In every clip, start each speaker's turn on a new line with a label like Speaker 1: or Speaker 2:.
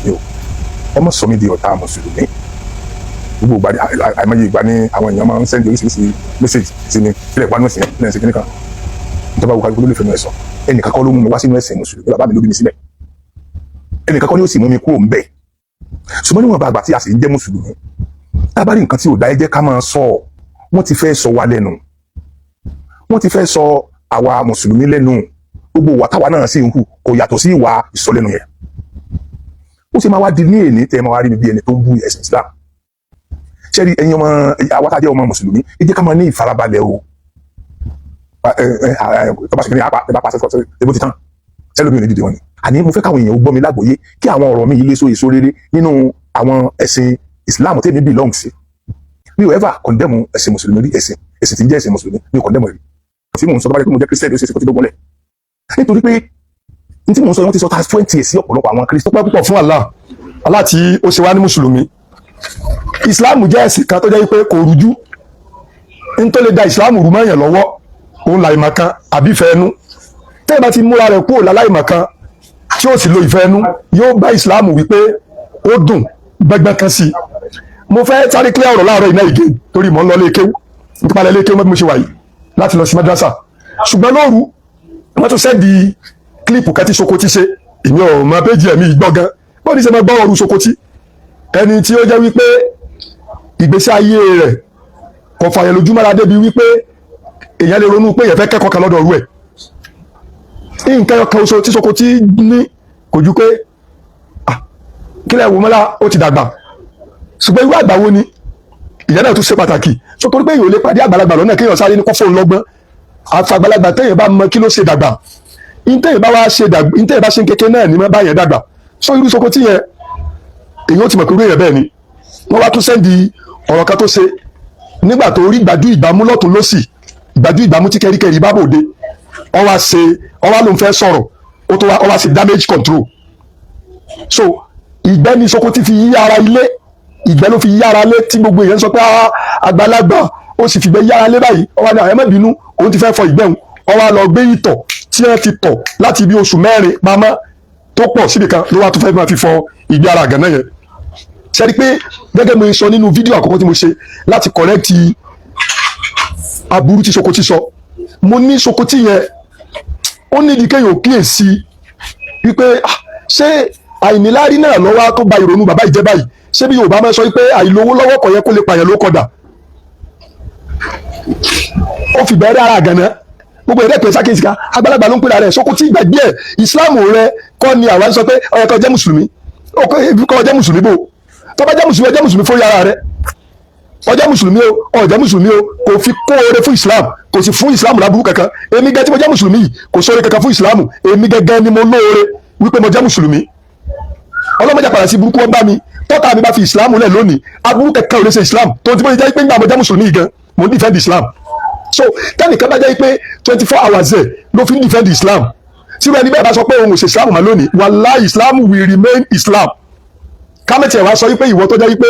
Speaker 1: Mùsùlùmí o, ẹ má sọ mí di ọ̀tá Mùsùlùmí. Gbogbo ìgbà, àìmọye ìgbà ni àwọn èèyàn máa ń send oríṣiríṣi message sí mi, kílẹ̀ panu ẹ̀sìn, kílẹ̀ ẹ̀sìn kíní kan. Ìjọba wo kálukú ló lè fẹnu ẹ̀ sọ. Ẹnìkan kọ́ ló mú mi wá sínú ẹ̀sìn Mùsùlùmí, bàbá mi ló bí mi sílẹ̀. Ẹnìkan kọ́ ni ó sì mú mi kúrò ńbẹ̀. Ṣùgbọ́n níwọ̀n bá àgbà tí a sì ń jẹ́ Mùsùlùmí, tá a bá rí nǹkan tí ò dá, ẹ jẹ́ ká máa sọ. Wọ́n ti fẹ́ sọ wa lẹ́nu, wọ́n ti fẹ́ sọ àwa Mùsùlùmí lẹ́nu. Gbogbo ìwà táwa náà sì ń hù kò yàtọ̀ sí ìwà ìsọlẹ́nu yẹn. Ó sì máa wá di ní èní tẹ́ ẹ máa wá rí mi bí ẹni tó ń bú ẹ̀sìn Islam. Ṣẹ́rí, ẹ̀yin ọmọ àwa tá a jẹ́ ọmọ Mùsùlùmí, ẹ jẹ́ ká máa ní ìfarabalẹ̀ o. Tó bá ṣe kí ni apá ẹ bá pa ṣe bó ti tán, ẹlòmíì ò ní dìde wọn ni. Àní mo fẹ́ káwọn èèyàn gbọ́ mi lágbòye, kí àwọn ọ̀rọ̀ mi yìí lè so èso rere nínú àwọn ẹ̀sìn Islam tèmi belong sí. Mi ò ever condemn ẹ̀sìn Mùsùlùmí rí. Ẹ̀sìn tí ń jẹ́ ẹ̀sìn Mùsùlùmí, mi ò condemn rí. Tí mò ń sọ, tó bá jẹ́ pé mo jẹ́ Christian, ó ṣe é ṣe kó ti dógún lẹ̀, nítorí pé ní tí mò ń sọ, wọ́n ti sọ times 20 sí ọ̀pọ̀lọpọ̀ àwọn Christian.
Speaker 2: Dúpẹ́ púpọ̀ fún Allah, Allah tí ó ṣe wá ní Mùsùlùmí. Islam jẹ́ ẹ̀sìn kan tó jẹ́ pé kò rújú. N tó lè da Islam rú mọ́yàn lọ́wọ́ òun là ìmọ̀ kan àbí ìfẹ́ ẹnu. Tẹ́yìn bá ti múra rẹ̀ kúrò láláìmọ̀ kan tí ó sì lo ìfẹ́ ẹnu, yóò bá Islam wípé ó dùn gbẹ́gbẹ́ kan sí i. Mo fẹ́ sáré clear ọ̀rọ̀ láàárọ̀ iná ìgé, torí mò ń lọ léèkéwú nípa léèkéwú mọ́ bí mo ṣe wà yìí láti lọ sí madrasa. Ṣùgbọ́n lóru, wọ́n tún send clip kan tí Sokoti ṣe. Èmi ò mọ péjì ẹ̀mí ìgbọ́ gan bọ́ọ̀ ní sẹ́ máa gbọ́ ọ̀rù Sokoti, ẹni tí ó jẹ́ wípé ìgbésí ayé rẹ̀ kò fàyẹ̀ lójúmọ́ra débi wípé èèyàn lè ronú pé èèyàn fẹ́ kẹ́kọ̀ọ́ kan lọ́dọ̀ ọ̀rú ẹ̀. Nǹkan kan oṣù tí Sokoti ní kò ju pé, ah, kílẹ̀ wò mọ́lá, ó ti dàgbà. Ṣùgbọ́n irú àgbà wo ni ìyẹn náà tún ṣe pàtàkì. So torí pé èèyàn ò lè pàdé àgbàlagbà lọ́nà kéèyàn sáré ní kó fóun lọ́gbọ́n. Àfàgbàlagbà téèyàn bá mọ kí ló ṣe dàgbà, ìtẹ̀yìn bá wá ṣe dàgbà, ìtẹ̀yìn bá ṣe ń kékeré náà ní mọ́ báyẹn dàgbà. So irú Sokoti yẹn, èyàn ó ti mọ̀ pé irú èèyàn bẹ́ẹ̀ ni. Wọ́n wá tún send ọ̀rọ̀ kan tó ṣe nígbà tó rí gbàdú ìgbàmú lọ́tún lọ́sì, ìgbàdú ìgbàmú tí kẹ́ríkẹ́rí bá bòde. Ó wá ṣe, ó wá ló ń fẹ́ sọ̀rọ̀, ó tó wá, ó wá ṣe damage control. So ìgbẹ́ ni Sokoti fi yí ara ilé, ìgbẹ́ ló fi yí ara ilé tí gbogbo èèyàn sọ pé, "Ah, àgbàlagbà, ó sì fìgbẹ́ yí ara ilé báyìí." Ó wá ní àwọn ẹ má bínú, òun ti fẹ́ fọ ìgbẹ́ òun. Ó wá lọ gbé ìtọ̀ tí wọ́n ti tọ̀ láti bí oṣù 4 pamọ́ tó pọ̀ síbi kan, ló wá tó fẹ́ máa fi fọ ìgbẹ́ ara àgànná yẹn. Ṣe rí pé gẹ́gẹ́ mo sọ nínú fídíò àkọ́kọ́ tí mo ṣe láti correct aburú tí Sokoti sọ, mo ní Sokoti yẹn, ó nídìí kéèyàn kíyèsí wípé, ah, ṣé àìníláárí náà lọ́wọ́ tó ba ìrònú bàbá ìjẹ́ báyìí? Ṣé bí Yorùbá máa sọ wípé àìlówó lọ́wọ́ kò yẹ kó lè pààyàn ló kọ̀dà? Ó fi bẹ̀rẹ̀ ara àgànná, gbogbo ẹ̀rẹ́ pé sákèsì ká àgbàlagbà ló ń pèrè rẹ̀. Sokoti, gbàgbé ẹ̀. Ìsìláàmù rẹ kọ́ ni àwa ń sọ pé ó yẹ kó jẹ́ Mùsùlùmí. Ó kọ́ jẹ́ Mùsùlùmí bò, tó bá jẹ́ Mùsùlùmí, ó jẹ́ Mùsùlùmí fún yàrá rẹ̀. Ó jẹ́ Mùsùlùmí o, ó jẹ́ Mùsùlùmí o, kò fi kó oore fún Islam, kò sì fún Islam láburú kankan. Èmi gẹ́gẹ́ tí mo jẹ́ Mùsùlùmí yìí, kò sóore kankan fún Islam. Èmi gẹ́gẹ́ ni mo lóore wípé mo jẹ́ Mùsùlùmí. Ọlọ́mọdé padà sí burúkú ọba mi, tọ́ta mi bá fi Islam lẹ̀ lónìí, aburú kankan ò lè ṣe Islam. Tó ti bó ṣe jẹ́ pé nígbà mo jẹ́ Mùsùlùmí yìí gan, mo ń defend Islam. So tẹ́nìkan bá jẹ́ pé 24 hours ẹ̀ ló fi ń defend Islam, tí wọ́n ẹni bẹ́ẹ̀ bá sọ pé òun ò ṣe Islam mọ́ lónìí, wàláhì, Islam will remain Islam. Kámẹ́tì ẹ̀ wá sọ wípé ìwọ tó jẹ́ wípé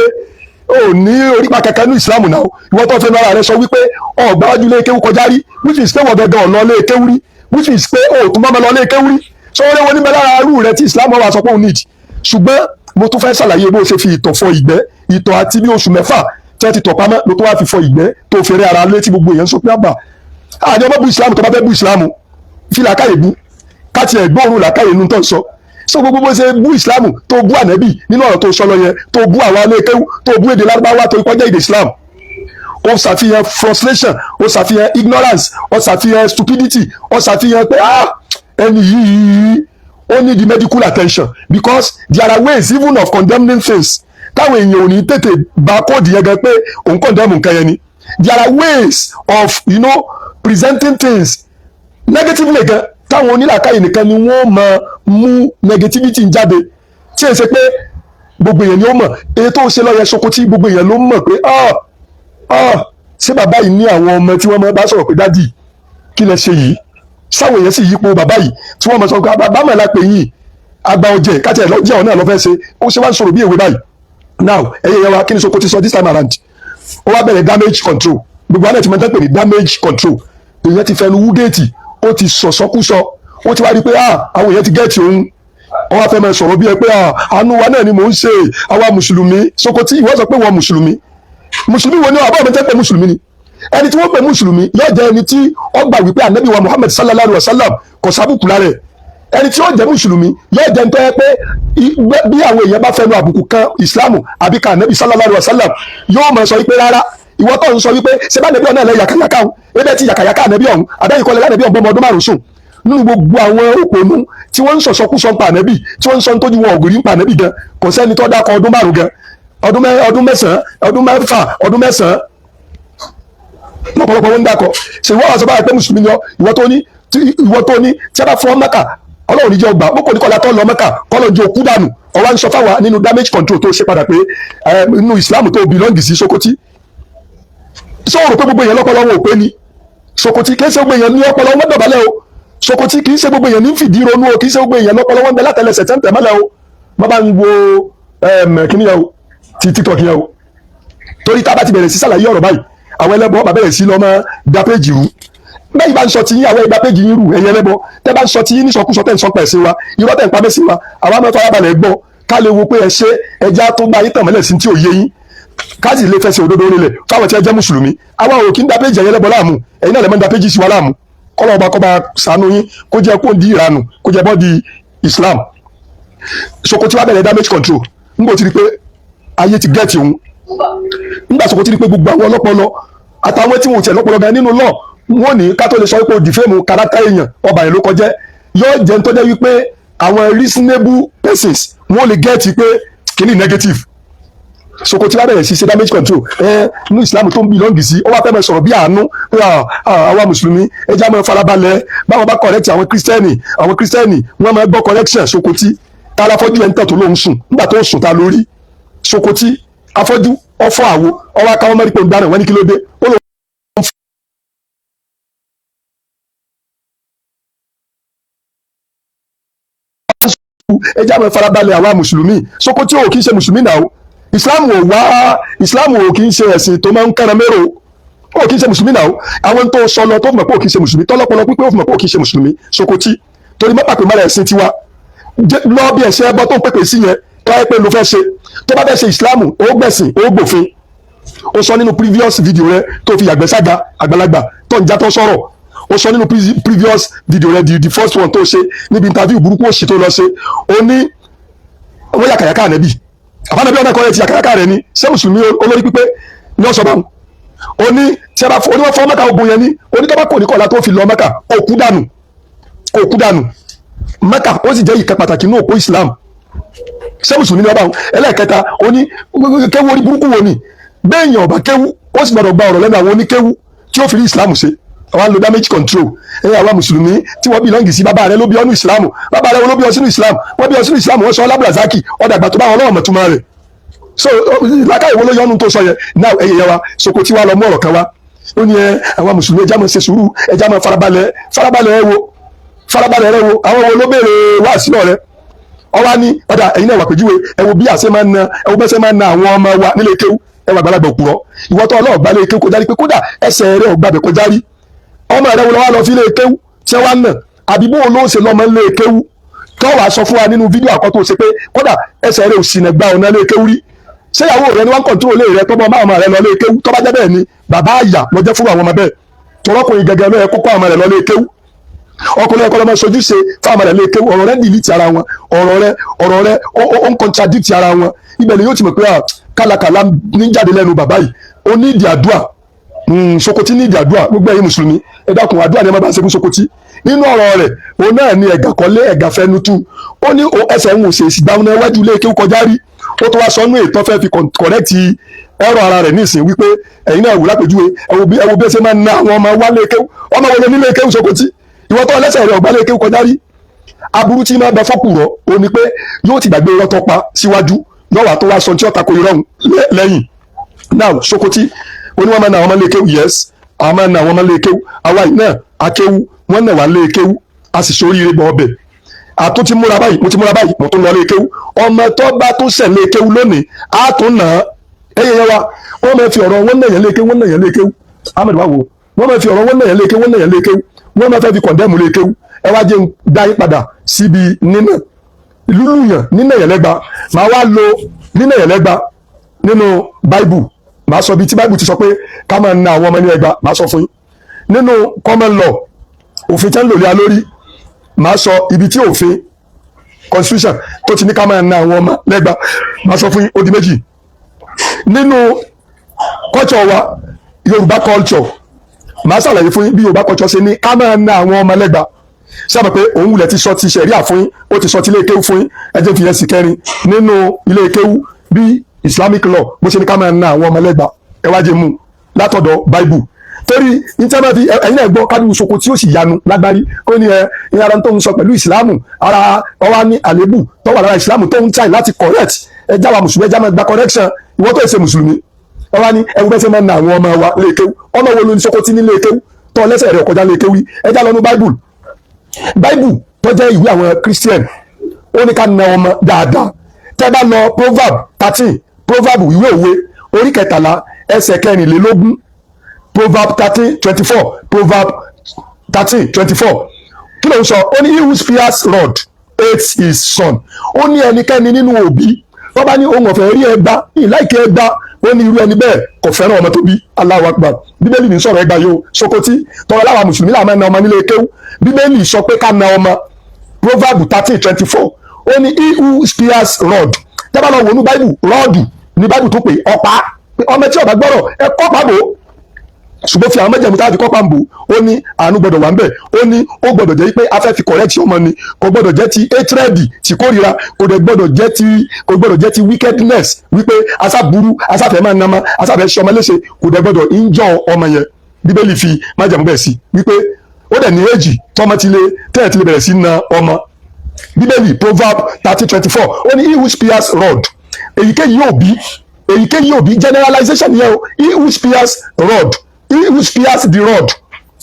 Speaker 2: ò ní orípa kankan ní Islam náà, ìwọ tó fẹnu ara rẹ sọ wípé ọgbà wájú lé kéwú kọjá rí, which is pé wọ́n gẹ́gẹ́ ọ̀nà lé kéwú rí, which is pé o tún bá lọ lé kéwú rí. So orí wọn níbẹ̀ lára arú rẹ tí Islam wà sọ pé òun need. Ṣùgbọ́n mo tún fẹ́ ṣàlàyé bó ṣe fi ìtọ̀ fọ ìgbẹ́, ìtọ̀ àti bí oṣù 6 tí wọ́n ti tọ̀ pamọ́ ló tó wá fi fọ ìgbẹ́ tó fèrè ara létí. Gbogbo èèyàn sọ pé àbà àjọ bá bu Islam. Tó bá fẹ́ bu Islam, fi làákàyè bu, káti ẹ̀ gbóòórùn làákàyè inú tó ń sọ. So gbogbo bó ṣe bú Islam, tó bú Ànábì nínú ọ̀rọ̀ tó sọ lọ yẹn, tó bú àwọn alékéwú, tó bú èdè Lárúbáwá tó kọjá èdè Islam, ó ṣàfihàn frustration, ó ṣàfihàn ignorance, ó ṣàfihàn stupidity, ó ṣàfihàn pé, ah, ẹni yìí, ó need the medical attention, because there are ways even of condemning things táwọn èèyàn ò ní tètè bá kóòdù yẹn gan pé òun condemn nǹkan yẹn ni. There are ways of presenting things negatively gan táwọn onílàkàyè nìkan ni wọ́n máa mú negativity jáde, tí èsè pé gbogbo èèyàn ni ó mọ̀. Èyí tó ń ṣe lọ́yẹ Sokoti, gbogbo èèyàn ló mọ̀ pé, ah, ah, ṣé bàbá yìí ní àwọn ọmọ tí wọ́n máa bá sọ̀rọ̀ pé, "Daddy, kí lẹ ṣe yìí?" Sáwọn èèyàn sì yípo bàbá yìí tí wọ́n máa sọ pé, "Bàbá mọ̀ la pè yín, àgbà ọ̀jẹ̀ káàtì ẹ̀ lọ́jọ́ ọ̀nà lọ́fẹ́ ṣe." Ó ṣe wá ń sọ̀rọ̀ bí èwe báyìí now. Ẹ̀yẹ yẹn wa, kí ni Sokoti sọ this time around? Ó wá bẹ̀rẹ̀ damage control. Gbogbo àwọn ẹ̀ tí mo ń tẹ́ pè ní damage control, èèyàn ti fẹnu wú géètì, ó ti sọ̀sọ́kúsọ, ó ti wá rí pé, ah, àwọn èèyàn ti get òun. Wọ́n wá fẹ́ máa sọ̀rọ̀ bí ẹ pé àánú wa náà ni mò ń ṣe, àwa mùsùlùmí. Sokoti, ìwọ sọ pé wọ́n mùsùlùmí. Mùsùlùmí wo ni àbọ̀ mi tẹ́ pé mùsùlùmí ni? Ẹni tí wọ́n pè mùsùlùmí yóò jẹ́ ẹni tí ó gbà wípé ànábì wa Muhammad sallallahu alayhi wa sallam kò sábùkù lára ẹ̀. Ẹni tí ó jẹ́ mùsùlùmí yóò jẹ́ nítorí pé bí àwọn èèyàn bá fẹnu àbùkù kan ìsìlámù àbí kan ànábì sallallahu alayhi wa sallam, yóò máa sọ wípé rárá. Ìwọ tó ń sọ wípé ṣé bá ànábì ọ̀nà ẹ̀ yàkàyàkà ọ̀hún, ebe ti yàkàyàkà ànábì ọ̀hún, àbẹ́yìn kọ́lẹ̀ ànábì ọ̀hún bọ́mọ ọdún 5 sùn nínú gbogbo àwọn òpònú tí wọ́n ń sọ̀sọ́kúsọ ń pa ànábì, tí wọ́n ń sọ ń tójú wọn ògiri ń pa ànábì gan, kò sẹ́ni tó dákọ̀ ọdún 5 gan, ọdún 9, ọdún 6, ọdún 9 lọ́pọ̀lọpọ̀ wọn ń dákọ̀. Ṣe ìwọ àwọn sọ báyìí pé mùsùlùmí ni ọ? Ìwọ tó ní tí a bá fọ́ Mẹ́kà, Ọlọ́run níjẹ́ ọgbà mọ́kò ní kọ́lá tó lọ Mẹ́kà, kọ́lọ́ jẹ́ òkú dànù. Ọwọ́ ń sọ fáwa nínú damage control tó ṣe padà pé nínú Islam tó belong sí. Sokoti, sọ rò pé gbogbo èèyàn lọ́pọlọ wọn ò pé ni? Sokoti, kì í ṣe gbogbo èèyàn ní ọpọlọ wọn dọ̀bálẹ̀ o. Sokoti, kì í ṣe gbogbo èèyàn ní fìdí ronú o. Kì í ṣe gbogbo èèyàn lọ́pọlọ wọn bẹ látẹlẹsẹ̀ tẹ́ ń tẹ̀ mọ́lẹ̀ o. Bàbá ń wo kíní yẹn o, ti TikTok yẹn o, torí tá a bá ti bẹ̀rẹ̀ sí sàlàyé ọ̀rọ̀ báyìí, àwọn ẹlẹ́bọ bá bẹ̀rẹ̀ sí lọ́ mọ́ da péjì rú. Bẹ́ẹ̀ bá ń sọ ti yín, àwọn ẹgbà péjì yín rú. Ẹ̀yin ẹlẹ́bọ, tẹ́ bá ń sọ ti yín nísọkúsọ, tẹ́ ń sọ pẹ̀ sí wa, irọ́ tẹ́ ń pa mẹ́sì wa, àwa máa farabalẹ̀ gbọ́ ká lè wo pé ẹ ṣe ẹja tó bá yín tàn mọ́lẹ̀ sí tí ò yé yín, ká sì lè fẹsẹ̀ òdodo nílẹ̀ fáwọn tí ẹ jẹ́ mùsùlùmí. Àwa ò kí ń da péjì ẹ̀yin ẹlẹ́bọ láàmú, ẹ̀yin náà lè máa ń da péjì sí wa láàmú. Kọ́lọ́ ọba kọ́ba ṣàánú yín, kó jẹ́ kó di ìranù, kó jẹ́ bọ́ di Islam. Sokoti wa bẹ̀rẹ̀ damage control nígbà tí rí pé ayé ti gẹ̀ẹ́tì òun, nígbà Sokoti rí pé gbogbo àwọn ọlọ́pọlọ àtàwọn tí wọn ò tiẹ̀ lọ́pọlọ gan nínú lọ, wọn ní ká tó lè sọ pé o defame character èèyàn, ọba yẹn ló kọjẹ́, yóò jẹ́ ń tọ́jẹ́ wípé àwọn reasonable persons wọ́n lè get pé kìíní negative. Sokoti wa bẹ̀rẹ̀ sí ṣe damage control ẹ nínú Islam tó ń belong sí. Ó wá fẹ́ máa sọ̀rọ̀ bí àánú pé àwa mùsùlùmí, ẹ já máa farabalẹ̀ báwọn bá correct àwọn kírísítẹ́nì. Àwọn kírísítẹ́nì wọ́n máa gbọ́ correction. Sokoti, ta la fọ́jú ẹ̀ ń tàn tó lóun sùn nígbà tó sùn ta lórí? Sokoti, afọ́jú ọfọ́ àwo ọwọ́ akáwọ́ mẹ́rin pé ń dáná. Wọ́n ní kí ló dé? Ó lóun ẹ já máa farabalẹ̀ àwa mùsùlùmí. Sokoti, ò kì í ṣe mùsùlùmí náà o. Islam ò wá, Islam ò kì í ṣe ẹ̀sìn tó máa ń kẹ́ran mérò. Ó kì í ṣe mùsùlùmí náà o. Àwọn tó sọ lọ tó fi mọ̀ pé ò kì í ṣe mùsùlùmí, tọ́lọ́pọlọ pípé ó fi mọ̀ pé ò kì í ṣe mùsùlùmí. Sokoti, torí má pàpè mọ́ra ẹ̀sìn tiwa lọ bí ẹ̀sìn ẹbọ tó ń pèpè sí yẹn. Tó yẹ pé ló fẹ́ ṣe, tó bá fẹ́ ṣe Islam, ó gbẹ̀sìn, ó gbòfin. Ó sọ nínú previous video rẹ tó fi yàgbẹ́ sága àgbàlagbà tó ń jatọ́ sọ̀rọ̀. Ó sọ nínú previous video rẹ, the first one tó ṣe níbi interview burúkú òṣì tó lọ ṣe, ó ní wọ́n yàkàyàkà ànẹ́bì àbánẹ́bí ọ̀nà kan rẹ̀ ti yàkàyàkà rẹ̀ ni. Ṣé mùsùlùmí olórí pípé ní ọ̀sọ̀ báwọn? Ó ní tí a bá fọ, oníwọ̀n fọ́ Mẹ́ka ogun yẹn ní onítọ́ba kò ní kọ̀ọ̀la tó fi lọ Mẹ́ka, kò kú dànù, kò kú dànù. Mẹ́ka ó sì jẹ́ ìkan pàtàkì ní òpó Islam. Ṣé mùsùlùmí ní ọba wọn? Ẹlẹ́ẹ̀kẹta, ó ní kéwú orí burúkú wo ni bẹ́ẹ̀yàn ọba kéwú, ó sì gbọdọ̀ gba ọ̀rọ̀ lẹ́nu àwọn oníkéwú tí ó fi rí Islam ṣe. Àwa ń lo damage control ẹ. Àwa mùsùlùmí tí wọ́n belong sí, bàbá rẹ ló bí ọ́nú Islam. Bàbá rẹ ló bí ọ sínú Islam? Wọ́n bí ọ sínú Islam, wọ́n sọ lábùràzákì ọ̀dàgbà tó bá wọn lọ́wọ́ mọ̀túmọ̀ rẹ̀. So làákàyè wo ló yọnu tó sọ yẹn náà? Ẹ̀yẹ yẹn wa, Sokoti wa lọ mú ọ̀rọ̀ kan wá. Ó ní ẹ àwa mùsùlùmí, ẹja máa ṣe sùúrù, ẹja máa farabalẹ̀. Farabalẹ̀ ẹ wo, farabalẹ̀ rẹ wo, àwọn wo ló béèrè wá sílọ̀ rẹ? Ọwá ní ọ̀dà ẹ̀yin náà wà pèjúwe. Ẹ wo bí àṣẹ máa ń na, ẹ wo bẹ́sẹ̀ máa ń na àwọn ọmọ wa nílé kéwú. Ẹ wà gbàlagbà òkúrọ̀, ìwọ tó ọlọ́ọ̀gbá lé kéwú kọjá rí pé kódà ẹsẹ̀ rẹ ọ̀gbàbẹ̀ kọjá rí. Ọmọ rẹ wo lọ́wọ́ lọ fi lé kéwú tí wọ́n nà? Àbí bó ló ń ṣe lọ́mọ lé kéwú tó wàá sọ fún wa nínú fídíò àkọ́tọ̀ ṣe pé kódà ẹsẹ̀ rẹ ò sì nà gba ọ̀nà lé kéwú rí? Ṣé ìyàwó rẹ ni wọ́n control lé rẹ tọ́mọ máa ọmọ rẹ lọ lé kéwú? Tó bá jẹ́ bẹ́ẹ̀ ni, bàbá àyà lọ jẹ́ fún àwọn ọmọ bẹ́ẹ̀. Tọrọkùnrin gẹ́gẹ́ ló yẹ kókó àwọn ọmọ rẹ lọ lé kéwú. Ọkùnrin ẹ̀kọ́ lọ́mọ sojúṣe fáwọn ọmọ rẹ̀ lé kéwú. Ọ̀rọ̀ rẹ̀ delete ara wọn, ọ̀rọ̀ rẹ̀ ó ń contradict ara wọn. Ibẹ̀ ni yóò ti mọ̀ pé kálakàlà ní jáde lẹ́nu bàbá yìí. Ó ní ìdí àdúrà. Sokoti ní ìdí àdúrà. Gbogbo ẹ̀yin mùsùlùmí, ẹ dákun, àdúrà ni ẹ má bá ṣe fún Sokoti. Nínú ọ̀rọ̀ rẹ̀, òun náà ni ẹ̀gà kọ́lé ẹ̀gà fẹnutu. Ó ní ẹsẹ̀ ń wò ṣe èsì gbàmúná iwájú ilé kéwú kọjá rí. Ó tó wá sọnú ètò fẹ́ fi correct ẹ̀rọ ara rẹ̀ ní ìsìn wípé ẹ̀yin náà wò lápèjúwe, ẹ wo bí ẹ ṣe máa ń na àwọn ọmọ wa lé kéwú. Ọmọ wo ló nílé kéwú? Sokoti, ìwọ tó lẹ́sẹ̀ rẹ̀ ọ̀gbá lé kéwú kọjá rí. Aburú tí máa bẹ fọ́kùrọ̀ ó ní pé yóò ti gbàgbé irọ́ tó pa síwájú, yóò wá tó wá sọ tí ó tako irọ́ lẹ́yìn. Now Sokoti, ó ní wọ́n máa na àwọn ọmọ lé kéwú. Yes, àwọn máa na àwọn ọmọ lé kéwú. Àwa yìí náà akéwú, wọ́n náà wà lé kéwú, a sì sóríire bọ̀ ọbẹ̀. Àtún ti múra báyìí, mo ti múra báyìí, mo tún lọ lé kéwú. Ọmọ tó bá tún sẹ̀ lé kéwú lónìí, á tún nà á. Ẹyẹ yẹn wa, wọ́n máa fi ọ̀rọ̀ wọ́n náà yẹn lé kéwú, wọ́n náà yẹn lé kéwú. Ahmed wá wo, wọ́n máa fi ọ̀rọ̀ wọ́n náà yẹn lé kéwú, wọ́n náà yẹn lé kéwú, wọ́n máa fẹ́ fi condemn lé kéwú. Ẹ wá jẹ́ ń dá yín padà síbi nínà. Lúlùyàn nínà yẹn lẹ́gba, màá wá lo nínà yẹn lẹ́gba nínú Bible. Màá sọ bí tí Bible ti sọ pé ká máa na àwọn ọmọ ní ẹgba. Màá sọ fún yín nínú common law, òfin tẹ́ ń lò lé a lórí. Màá sọ ibi tí òfin constitution tó ti ní ká máa na àwọn ọmọ lẹ́gba. Màá sọ fún yín. Ó di méjì. Nínú culture wa, Yorùbá culture, màá ṣàlàyé fún yín bí Yorùbá culture ṣe ní ká máa na àwọn ọmọ lẹ́gba. Sábà pé òun wulẹ̀ ti sọ ti ṣẹ̀ríà fún yín, ó ti sọ ti ilé kéwú fún yín. Ẹ jẹ́ fi yẹn sì kẹrin nínú ilé kéwú, bí Islamic law bó ṣe ní ká máa na àwọn ọmọ lẹ́gba. Ẹ wá jẹ́ mú látọ̀dọ̀ Bible, torí níta fi ẹ̀yin náà gbọ́ kádùn soko tí ó sì yanu lágbárí kó ní ẹ ní ara tó ń sọ pẹ̀lú ìsìlámù, ara ọwá ní àlébù tó wà lára ìsìlámù tó ń try láti correct. Ẹ já wa mùsùlùmí, ẹ já máa gba correction. Ìwọ tó ṣe mùsùlùmí, ọwá ní ẹwú bẹ́sẹ̀ máa ń na àwọn ọmọ wa léèkéwú. Ọmọ wo ló ní soko tí ní léèkéwú tó lẹ́sẹ̀ rẹ̀ kọjá léèkéwú? Ẹ já lọ nú Bible. Bible tó jẹ́ ìwé àwọn Christian, ó ní ká na ọmọ dáadáa. Tẹ́ bá lọ Proverb 13, Proverb, ìwé òwe, orí 13, ẹsẹ̀ 24, Proverb 13:24, Proverb 13:24, kí ló ń sọ? Ó ní, "He who spares rod hates his son." Ó ní ẹnikẹ́ni nínú òbí wọ́n bá ní ohun ọ̀fẹ́ rí ẹgba ìláìkí ẹgba, ó ní irú ẹni bẹ́ẹ̀ kò fẹ́ràn ọmọ tó bí. Allahu Akbar! Bíbélì ní sọ̀rọ̀ ẹgba yóò Sokoti tọrọ láwa mùsùlùmí làwọn máa ń na ọmọ nílé kéwú. Bíbélì sọ pé ká na ọmọ. Proverb 13:24, ó ní, "He who spares rod." Tẹ́ bá lọ wò ní Bible, rod ní Bible tó pè ọ̀pá. Ọmọ tí ó bá gbọ́rọ̀, ẹ kọ́ pàbó, ṣùgbọ́n fi àwọn mẹ́jẹ̀mú tá a fi kọ́ pàǹbò. Ó ní àánú gbọ́dọ̀ wà ń bẹ̀. Ó ní ó gbọ́dọ̀ jẹ́ pé a fẹ́ fi correct ọmọ ni, kò gbọ́dọ̀ jẹ́ ti hatred, ti kórìíra, kò dẹ̀ gbọ́dọ̀ jẹ́ ti, kò gbọ́dọ̀ jẹ́ ti wickedness, wípé asáburú, asáfẹ́ máa nàmá, asáfẹ́ ṣe ọmọ léṣe, kò dẹ̀ gbọ́dọ̀ injure ọmọ yẹn. Bíbélì fi májẹ̀mú bẹ́ẹ̀ sí wípé ó dẹ̀ ní èjì tọ́mọ ti lè tẹ́ẹ̀ ti lè bẹ̀rẹ̀ sí na ọmọ. Bíbélì, Proverb 13:24, ó ní, "He who spares rod." Èyíkéyìí òbí, èyíkéyìí òbí, generalization yẹn o. He who spares rod, he who spares the rod,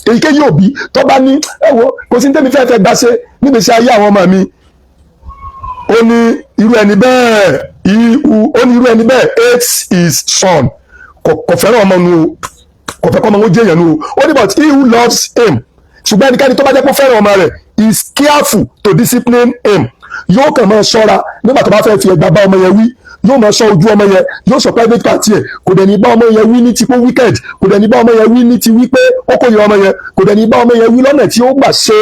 Speaker 2: èyíkéyìí òbí tó bá ní, ẹ wo, kò sí ní tẹ́mi fẹ́ẹ́ fẹ́ gbà ṣe nígbèsí ayé àwọn ọmọ mi, ó ní irú ẹni bẹ́ẹ̀, ó ní irú ẹni bẹ́ẹ̀ hates his son. Kò fẹ́ràn ọmọ nu o, kò fẹ́ kọ́ ọmọ wọn jẹ́ èèyàn nu o. Ó ní, "But he who loves him," ṣùgbọ́n ẹnikẹ́ni tó bá jẹ́ pé ó fẹ́ràn ọmọ rẹ̀, "is careful to discipline him." Yóò kàn máa ṣọ́ra nígbà tó bá fẹ́ fi ẹgbàá bá ọmọ yẹn wí. Yóò máa ṣọ́ ojú ọmọ yẹn, yóò sọ private part ẹ̀. Kò dẹ̀ ní bá ọmọ yẹn wí ní ti pé wicked, kò dẹ̀ ní bá ọmọ yẹn wí ní ti wípé ó kò yẹ ọmọ yẹn, kò dẹ̀ ní bá ọmọ yẹn wí lọ́nà tí ó gbà ṣe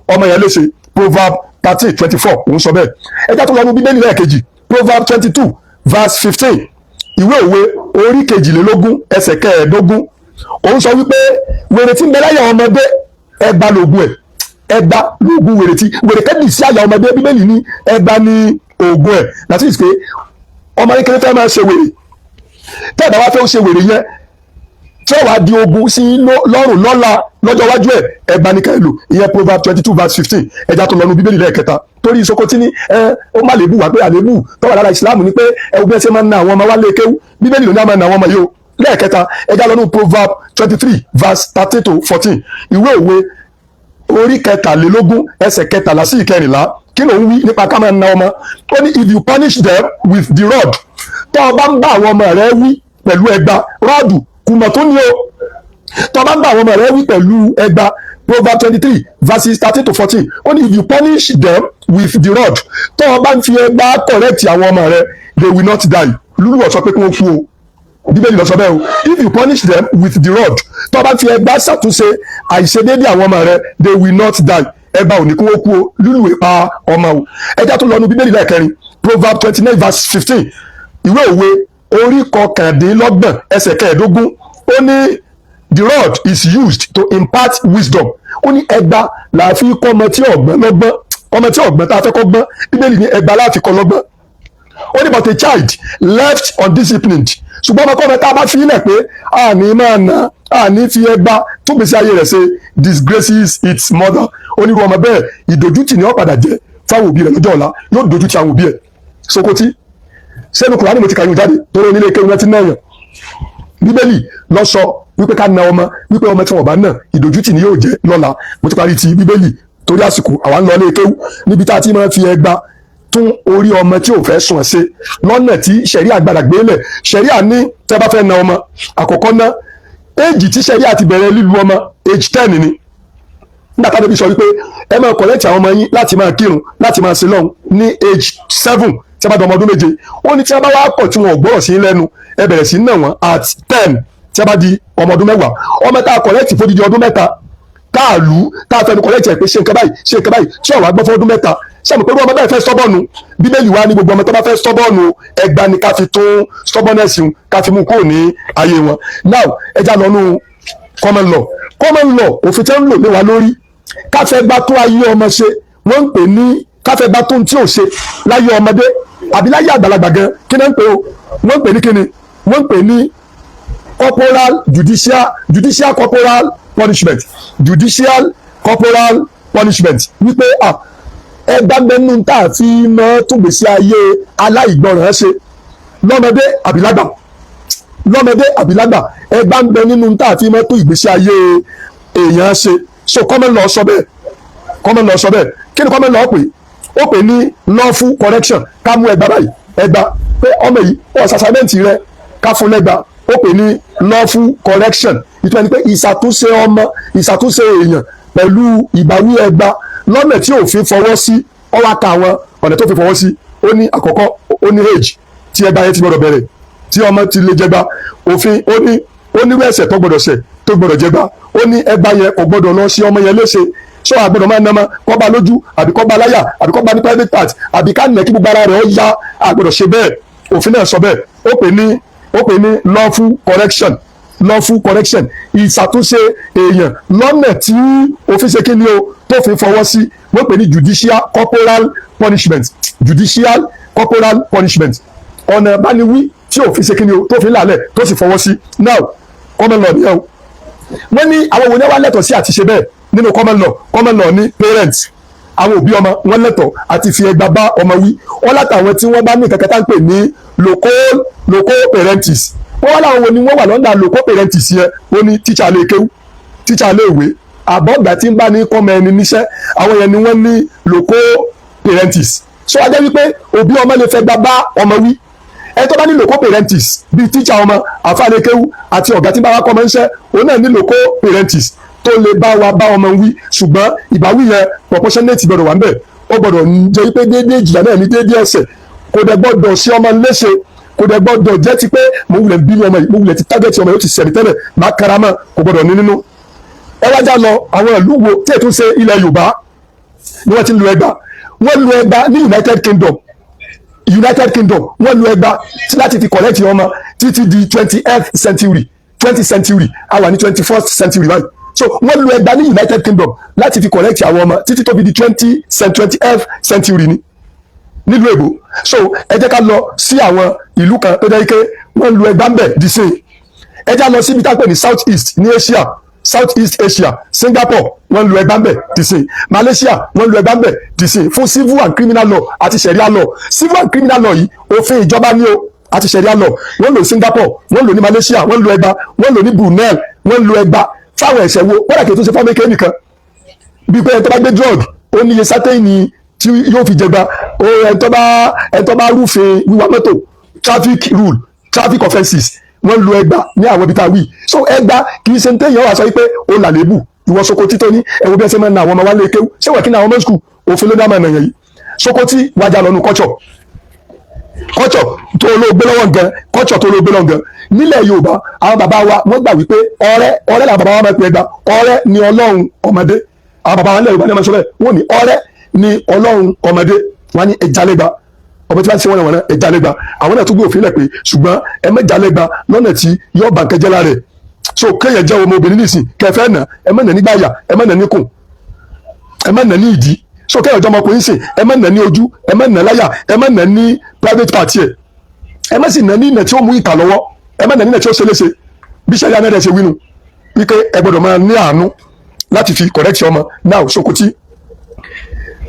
Speaker 2: ọmọ yẹn léṣe. Proverb 13:24, òun sọ bẹ́ẹ̀. Ẹjá tó lọ nu Bíbélì lẹ́ẹ̀kejì, Proverb 22 verse 15, ìwé òwe orí 22, ẹsẹ̀ 15, òun sọ wípé wèrè tí ń bẹ láyà ọmọdé, ẹgba lògùn ẹ̀. Ẹgba lògùn wèrè tí wèrè kẹ́dì sí àyà ọmọdé. Bíbélì ní ẹgba ní ògùn ẹ̀. Láti ìsìké ọmọ kékeré fẹ́ máa ṣe wèrè, tẹ́ ẹ̀ bá wá fẹ́ ṣe wèrè yẹn tí ó wàá di ogun sí lọ́rùn lọ́la lọ́jọ́ iwájú ẹ̀, ẹgba ní kẹ́lò. Ìyẹn Proverb 22 verse 15. Ẹja tó lọ́nu Bíbélì lẹ́ẹ̀kẹta, torí Sokoti ní ẹ ó má lébù wá pé àlébù tó wà lára Ìsìlámù ni pé ẹ wo bí ẹ ṣe máa ń na àwọn ọmọ wa lé kéwú. Bíbélì ló ní àmọ́ na àwọn ọmọ yìí o. Lẹ́ẹ̀kẹta, ẹja lọ́nu Proverb 23 verse 13 to 14, ìwé òwe orí 23, ẹsẹ̀ 13 sí 14. Kí ló ń wí nípa ká máa na ọmọ? Ó ní, "If you punish them with the rod," tó o bá ń bá àwọn ọmọ rẹ wí pẹ̀lú ẹgba, rod, kùmọ̀ tó ní o, tó o bá ń bá àwọn ọmọ rẹ wí pẹ̀lú ẹgba, Proverb 23 verses 13 to 14, ó ní, "If you punish them with the rod," tó o bá ń fi ẹgba correct àwọn ọmọ rẹ, "they will not die." Lúlù ọ̀sọ́ pé kí wọ́n kú o, Bíbélì ló sọ bẹ́ẹ̀ o. "If you punish them with the rod," tó o bá ń fi ẹgba ṣàtúnṣe àìṣedéédé àwọn ọmọ rẹ, "they will not die." Ẹgba ò ní kí wọ́n kú o. Lúlù ìpa ọmọ o. Ẹjá tó lọ́nu Bíbélì lẹ́ẹ̀kẹrin, Proverb 29 verse 15, ìwé òwe orí 29, ẹsẹ̀ 15, ó ní, "The rod is used to impart wisdom." Ó ní ẹgba là fi kọ́ ọmọ tí ọ̀gbọ́n lọ́gbọ́n. Ọmọ tí ọ̀gbọ́n tá a fẹ́ kọ́ gbọ́n, Bíbélì ní ẹgba la fi kọ́ lọ́gbọ́n. Ó ní, "But a child left undisciplined," ṣùgbọ́n ọmọkọ́mọ tá a bá fi ilẹ̀ pé a ní máa nà, a ní fi ẹgba tó gbèsè ayé rẹ̀ ṣe, "disgraces its mother." Ó ní irú ọmọ bẹ́ẹ̀, ìdójútì ni ó padà jẹ́ fáwọn òbí rẹ̀ lọ́jọ́ ọ̀la, yóò dójútì àwọn òbí ẹ̀. Sokoti sẹ́nu Kùránì mo ti kàyún jáde, torí onílé kéwìn náà ti náà yàn. Bíbélì lọ sọ wípé ká na ọmọ, wípé ọmọ tí wọn bá nà, ìdójútì ni yóò jẹ́ lọ́la. Mo ti parí ti Bíbélì torí àsìkò. Àwa ń lọ ilé kéwú níbi tá a ti máa fi ẹgba tún orí ọmọ tí ò fẹ́ sùn ṣe lọ́nà tí sẹ̀ríà gbàdà gbélẹ̀. Sẹ̀ríà ní tẹ́ bá fẹ́ na ọmọ, àkọ́kọ́ ná, age tí sẹ̀ríà ti bẹ̀rẹ̀ lílu ọmọ, age 10 ni. Nígbà táwọn ẹbí sọ wípé ẹ máa correct àwọn ọmọ yín láti máa kírun, láti máa sin lọ́hùn ní age 7, tí a bá di ọmọ ọdún 7, ó ní tí a bá wá kọ̀, tí wọn ò gbọ́rọ̀ sí lẹ́nu, ẹ bẹ̀rẹ̀ sí nà wọ́n at 10, tí a bá di ọmọ ọdún 10. Ọmọ tá a correct fódìdí ọdún 3, tá a lù ú, tá a fẹnu correct ẹ̀ pé ṣe nǹkan báyìí, ṣe nǹkan báyìí, tí ọ̀rọ̀ agbọ́ fún ọdún 3, sẹ́mi pé ọmọ bẹ́ẹ̀ fẹ́ stubborn? Bíbélì wa ní gbogbo ọmọ tó bá fẹ́ stubborn, ẹgbàá ni ká fi tún stubbornness un, ká fi mú kúrò ní ayé wọn. Now, ẹ já lọ nú common law. Common law, òfin tí wọ́n ń lò lé wa lórí ká fẹ́ gbá tó ayé ọmọ ṣe, wọ́n ń pè ní ká fẹ́ gbá tó ń tí ò ṣe láyé ọmọdé àbí láyé àgbàlagbà gan. Kí náà ń pè ó? Wọ́n ń pè ní kíni? Wọ́n ń pè ní corporal judicial corporal punishment. Judicial corporal punishment, wípé ah, ẹgbàá mẹ́nu tá a fi mọ́ túngbèsí ayé aláìgbọràn ṣe lọ́mọdé àbí lágbà, lọ́mọdé àbí lágbà, ẹgbàá ń bẹ nínú tá a fi mọ́ tó ìgbésí ayé èèyàn ṣe. So common law sọ bẹ́ẹ̀. Common law sọ bẹ́ẹ̀. Kí ni common law pè? Ó pè ní lawful correction. Ká mú ẹgbàá báyìí, ẹgbàá pé ọmọ yìí ó assignment rẹ, ká fún lẹ́gbàá, ó pè ní lawful correction. Ìtumọ̀ ni pé ìṣàtúnṣe ọmọ, ìṣàtúnṣe èèyàn pẹ̀lú ìbáwí ẹgbàá lọ́nà tí òfin fọwọ́ sí. Ó wá ka àwọn ọ̀nà tó fi fọwọ́ sí. Ó ní àkọ́kọ́, ó ní age tí ẹgbàá yẹn ti gbọ́dọ̀ bẹ̀rẹ̀, tí ọmọ ti lè jẹgba. Òfin ó ní onírú ẹ̀ṣẹ̀ tó gbọ́dọ̀ ṣẹ̀ tó gbọ́dọ̀ jẹgba. Ó ní ẹgbàá yẹn kò gbọ́dọ̀ lọ sí ọmọ yẹn léṣe. Sọ àgbọ́dọ̀ máa nàmọ kọ́ bá lójú, àbí kọ́ bá láyà, àbí kọ́ bá ní private part, àbí ká nà kí gbogbo ara rẹ̀ ó yá. Àgbọ́dọ̀ ṣe bẹ́ẹ̀. Òfin náà sọ bẹ́ẹ̀. Ó pè ní lawful correction. Lawful correction, ìṣàtúnṣe èèyàn lọ́nà tí òfin ṣe kí ni o, tó fi fọwọ́ sí. Wọ́n pè ní judicial corporal punishment. Judicial corporal punishment, ọ̀nà ìbániwí tí òfin ṣe kí ni o, tó fi lálẹ̀, tó sì fọwọ́ sí. Now, common law nìyẹn o. Wọ́n ní àwọn wo ni wọ́n lẹ́tọ̀ọ́ sí àti ṣe bẹ́ẹ̀ nínú common law? Common law ní parents, àwọn òbí ọmọ, wọ́n lẹ́tọ̀ọ́ àti fi ẹgba bá ọmọ wí. Wọ́n látàwọn tí wọ́n bá ní kankan tá ń pè ní loco parentis. Wọ́n wá láwọn wo ni wọ́n wà lọ́ndà loco parentis yẹn? Ó ní tíṣà lè kéwú, tíṣà lè wé, àbọ̀gbà tí ń bá ní kọ́mọ ẹni níṣẹ́, àwọn yẹn ni wọ́n ní loco parentis. So a jẹ́ wípé òbí ọmọ lè fẹ́ gba bá ọmọ wí. Ẹ tó bá ní loco parentis bíi tíṣà ọmọ, àfáà kéwú àti ọ̀gá tí ń bá wa kọ́ ọmọ níṣẹ́, òun náà ní loco parentis tó lè bá wa bá ọmọ wí. Ṣùgbọ́n ìbáwí yẹn, proportionate gbọ́dọ̀ wà ń bẹ̀. Ó gbọ́dọ̀ jẹ́ pé déédéé ìjìyà náà ní déédéé ẹ̀ṣẹ̀. Kò dẹ̀ gbọ́dọ̀ sí ọmọ léṣe. Kò dẹ̀ gbọ́dọ̀ jẹ́ ti pé mo wulẹ̀ bínú ọmọ yìí, mo wulẹ̀ ti target ọmọ yìí, ó ti sẹ̀mí tẹ́lẹ̀, máa karama. Kò gbọ́dọ̀ ní nínú. Ẹ wá já lọ àwọn ìlú wo tí ètò ṣe ilẹ̀ Yorùbá ni wọ́n ti lu ẹgba. Wọ́n lu ẹgba ní United Kingdom. United Kingdom, wọ́n lu ẹgba láti fi correct ọmọ títí di 20th century. 20th century, a wà ní 21st century báyìí. So wọ́n lu ẹgba ní United Kingdom láti fi correct àwọn ọmọ títí tó fi di 20th century ni nílùú èbó. So ẹ jẹ́ ká lọ sí àwọn ìlú kan tó jẹ́ pé wọ́n lu ẹgba ń bẹ̀ di sí. Ẹ jẹ́ lọ síbi tá a pè ní South East ní Asia, South East Asia. Singapore, wọ́n lu ẹgba ń bẹ̀ di sí. Malaysia, wọ́n lu ẹgba ń bẹ̀ di sí fún civil and criminal law àti sharia law. Civil and criminal law yìí, òfin ìjọba ní o, àti sharia law. Wọ́n lò Singapore, wọ́n lò ní Malaysia, wọ́n lu ẹgba. Wọ́n lò ní Brunei, wọ́n lu ẹgba fáwọn ẹ̀ṣẹ̀ wo? Wọ́n dàkẹ́ tó ṣe fọ́ọ̀mù kéènì kan bíi pé ẹni tó bá gbé drug, ó ní iye sátẹ́yìn tí yóò fi jẹgba. Ó ẹni tó bá rúfin wíwa mọ́tò, traffic rule, traffic offences, wọ́n lu ẹgba ní àwọn ibi tá a wí. So ẹgba kì í ṣe ní téèyàn wà sọ wípé ó là lébù. Ìwọ Sokoti tó ní ẹwọ bí ẹ ṣe máa ń na àwọn ọmọ wa lé kéwú, ṣé wọ́n kí ní àwọn ọmọ school? Òfin ló ní àmọ́ ẹ̀nàyàn yìí. Sokoti wájà lọ́nu culture. Culture tó ló gbé lọ́wọ́ nǹkan, culture tó ló gbé lọ́wọ́ nǹkan nílẹ̀ Yorùbá, àwọn bàbá wa wọ́n gbà wípé ọ̀rẹ́, ọ̀rẹ́ làwọn bàbá wa máa ń pè ẹgba. Ọ̀rẹ́ ni Ọlọ́run ọmọdé. Àwọn bàbá wa nílẹ̀ Yorùbá ní ọmọ sọ bẹ́ẹ̀. Wọ́n ní ọ̀rẹ́ ni Ọlọ́run ọmọdé. Wọ́n ní ẹja lẹ́gba ọmọ tí wọ́n ti ṣe wọ́n náà ẹja lẹ́gba. Àwọn náà tún gbé òfin lẹ̀ pé ṣùgbọ́n ẹ má jalẹ́gba lọ́nà tí yóò bà nǹkan jẹ́ lára ẹ̀. So kéèyàn jẹ́ ọmọ obìnrin nísìn kẹfẹ́ nà, ẹ má nà nígbà yà, ẹ má nà níkùn, ẹ má nà ní ìdí. So kéèyàn jẹ́ ọmọkùnrin sìn, ẹ má nà ní ojú, ẹ má nà láyà, ẹ má nà ní private part ẹ, ẹ má sì nà ní ìnà tí ó mú ìkà lọ́wọ́, ẹ má nà ní ìnà tí ó ṣe léṣe. Bí sẹ́yà náà ṣe wínú wípé ẹ gbọ́dọ̀ máa ní àánú láti fi correct ọmọ. Now, Sokoti,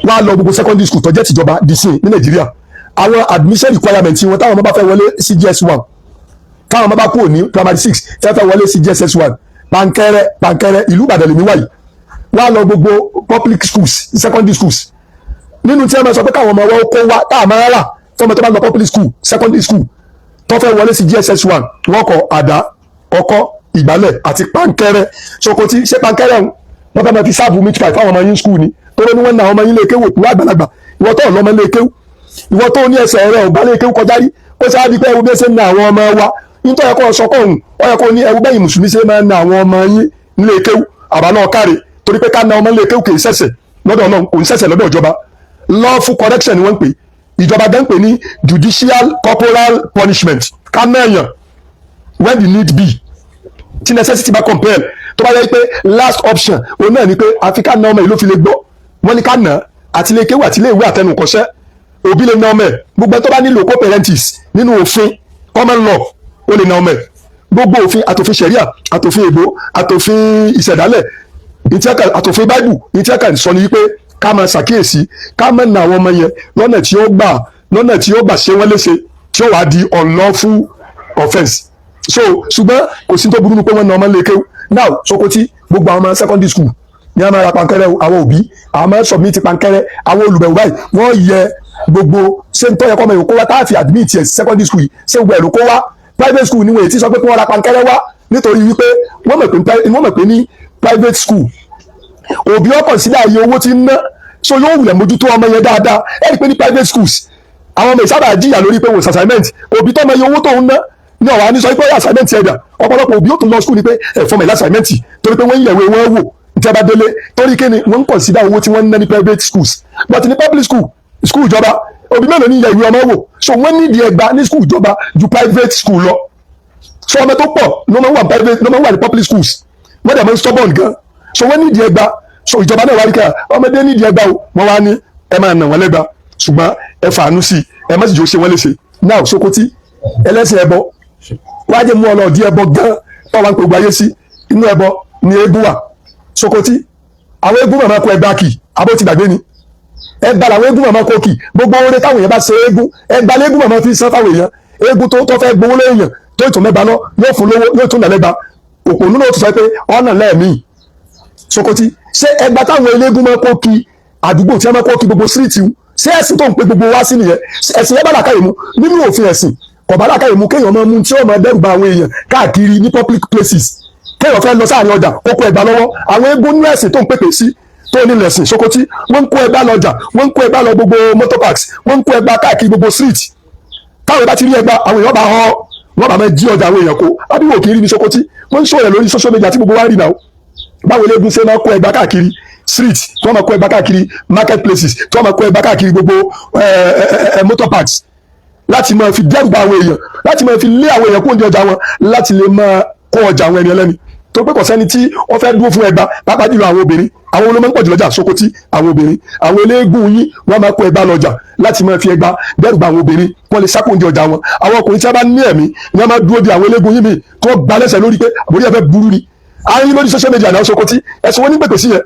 Speaker 2: wá lọ gbogbo secondary school tó jẹ́ tìjọba di sin ní Nàìjíríà, àwọn admission requirement wọn, táwọn ọmọ bá fẹ́ wọlé sí JS1, táwọn ọmọ bá kúrò ní primary six tí wọ́n fẹ́ wọlé sí JSS1, pankẹ́rẹ́, pankẹ́rẹ́. Ìlú Ìbàdàn lèmi wáyìí. Wá lọ gbogbo public schools, secondary schools, nínú tí wọ́n máa sọ pé káwọn ọmọ wọn kó wá tá a máa rà fọmọ tó bá lọ public school, secondary school, tó fẹ́ wọlé sí JSS1, wọ́n kọ àdá, ọkọ́, ìgbálẹ̀ àti pankẹ́rẹ́. Sokoti, ṣé pankẹ́rẹ́ ń Wọ́n fẹ́ máa fi serve meat pie fáwọn ọmọ yín school ni. Tóró ní wọ́n na ọmọ yín lè kéwò kúrò àgbàlagbà. Ìwọ tó ọlọ́mọ lè kéwò, ìwọ tó ní ẹsẹ̀ rẹ ò bá lè kéwò kọjá rí, kó sáà di pé ẹwù bí ẹ ṣe ń na àwọn ọmọ wa. Nítorí ẹ̀kọ́ sọ kọ́ òun, ó yẹ kó ní ẹwù bẹ́yìn mùsùlùmí ṣe máa ń na àwọn ọmọ yín nílé kéwò àbá náà káre, torí pé ká na ọmọ nílé kéwò kì í ṣẹ̀ṣẹ̀ lọ́dọ̀ náà, kò ń ṣẹ̀ṣẹ̀ lọ́dọ̀ ìjọba. Lawful correction ni wọ́n ń pè. Ìjọba gan pè ní judicial corporal punishment, ká mẹ́yàn when the need be, tí necessity bá compel. Tó bá yẹ pé last option òun náà ni pé àfi ká na ọmọ yìí ló fi lè gbọ́, wọ́n ní ká nà àti ilé kéwù àti ilé ìwé àtẹnukọ́ṣẹ́, òbí lè na ọmọ ẹ̀. Gbogbo ẹ tó bá nílò co-parentis nínú òfin common law, ó lè na ọmọ ẹ̀. Gbogbo òfin, àtòfin ṣẹ̀ríà, àtòfin èbó, àtòfin ìṣẹ̀dálẹ̀, àtòfin báìbù, ìtẹ́kà sọ ni wípé ká máa ṣàkíyèsí ká máa na àwọn ọmọ yẹn lọ́nà tí ó gbà ṣe wọ́n léṣe, tí ó wàá di unlawful offence. So ṣùgbọ́n kò sí tó burú ní pé wọ́n na ọmọ lè kéwú. Now, Sokoti, gbogbo àwọn ọmọ secondary school ní a máa ra pankẹ́rẹ́. Àwọn òbí, àwọn máa submit pankẹ́rẹ́. Àwọn olùbẹ̀wò báyìí, wọ́n yẹ gbogbo ṣé ń tọ́ yẹ kọ́ ọmọ yòókó wá táàfì admit ẹ̀ secondary school yìí, ṣé gbogbo ẹ̀ ló kó wá. Private school ni wọ́n èyí tí sọ pé kí wọ́n ra pankẹ́rẹ́ wá, nítorí wípé wọ́n mọ̀ pé ní private school, òbí ọkọ̀ sílẹ̀ àyè owó tí ń ná, so yóò wulẹ̀ mójútó ọmọ yẹn dáadáa. Ẹ rí i pé ní private schools, àwọn ọmọ ìsábà jìyà lórí pé wò assignment. Òbí tọ́mọ iye owó tó ń ná ní ọ̀wá ní sọ pé assignment ẹ̀dà. Ọ̀pọ̀lọpọ̀ òbí ó tún lọ school ni pé ẹ̀ fọmọ ìlà assignment, torí pé wọ́n ń yẹ̀wé wọn wò tí a bá délé. Torí kí ni? Wọ́n ń consider owó tí wọ́n ń ná ní private schools. But ní public school, school ìjọba, òbí mélòó ní yẹ ìwé ọmọ wò? So wọ́n nídìí ẹgbàá ní school ìjọba ju private school lọ. So ọmọ tó pọ̀ ló máa ń wà private, ló máa ń wà ní public schools, wọ́n dẹ̀ máa ń stubborn gan. So wọ́n nídìí ẹgbàá. So ìjọba náà wá rí ká ọmọdé nídìí ẹgbàá o, wọ́n wá ní ẹ máa nà wọ́n lẹ́gbàá, ṣùgbọ́n ẹ fàánú sí i, ẹ má sì jò ṣe wọ́n léṣe. Now, Sokoti, ẹlẹ́sìn ẹbọ, wáá jẹ́ mú ọ lọ di ẹbọ gan tó wà ń pè gbogbo ayé sí. Inú ẹbọ ni eégún wà. Sokoti, àwọn eégún màmá kó ẹgbàá kì, abó ti gbàgbé ni ẹgbàá làwọn eégún màmá kó kì. Gbogbo oore táwọn èèyàn bá ṣe eégún, ẹgbàá léégún màmá fi san fáwọn èèyàn. Eégún tó fẹ́ gbowó léèyàn tó ìtò mẹ́ba lọ, yóò fún lówó, yóò tún lẹ́lẹ́gba. Òpònú náà tó sọ pé ọ̀nà lẹ́ẹ̀mí. Sokoti, ṣé ẹgbàá táwọn eléégún máa kó kí àdúgbò, tí wọ́n máa kó kí gbogbo street, ṣé ẹ̀sìn tó ń pe gbogbo wá sí nìyẹn? Ẹ̀sìn yẹn bá làkàyè mu nínú òfin ẹ̀sìn? Kò bá làkàyè mu kéèyàn máa mú tí ó máa dẹ́rù ba àwọn èèyàn káàkiri ní public places, kéèyàn fẹ́ lọ sáàrin ọjà kó kó ẹgbàá lọ́wọ́. Àwọn eégún ní ẹ̀sìn tó ń pèpè sí, tó ní lẹ̀sìn, Sokoti, wọ́n ń kó ẹgbàá lọ́jà, wọ́n ń kó ẹgbàá lọ gbogbo motor parks, wọ́n ń kó ẹgbàá káàkiri gbogbo street. Táwọn bá ti rí ẹgbàá, àwọn èèyàn bá họ, wọ́n bá máa jí ọjà àwọn èèyàn kó. Àbíwò kì í rí ní Sokoti? Wọ́n ń sọ rẹ̀ lórí social media tí gbogbo wa ń rí náà, báwo eléégún ṣe máa kó ẹgbàá káàkiri street, tí wọ́n máa kó ẹgbàá káàkiri market places, tí wọ́n máa kó ẹgbàá káàkiri gbogbo motor parks, láti máa fi dẹ́rù bà àwọn èèyàn, láti máa fi lé àwọn èèyàn kó ní ọjà wọn, láti lè máa kó ọjà àwọn ẹni ẹlẹ́ni tó pé kò sẹ́ni tí wọ́n fẹ́ dúró fún ẹgbàá, pàápàá jùlọ àwọn obìnrin. Àwọn olómọ ń pọ̀ jù lọ́jà, Sokoti. Àwọn obìnrin, àwọn eléégún yín, wọ́n máa kó ẹgbàá lọ́jà láti máa fi ẹgbàá dẹ́rù bà àwọn obìnrin wọ́n lè sápò ní ọjà wọn. Àwọn ọkùnrin tí wọ́n bá ní ẹ̀mí ni wọ́n máa dúró de àwọn eléégún yín mi tí wọ́n gba lẹ́sẹ̀ lórí pé àbórí ẹ̀ fẹ́ burú ni. Àárín lórí social media náà, Sokoti, ẹ̀sùn wọn ní pèpè sí yẹn?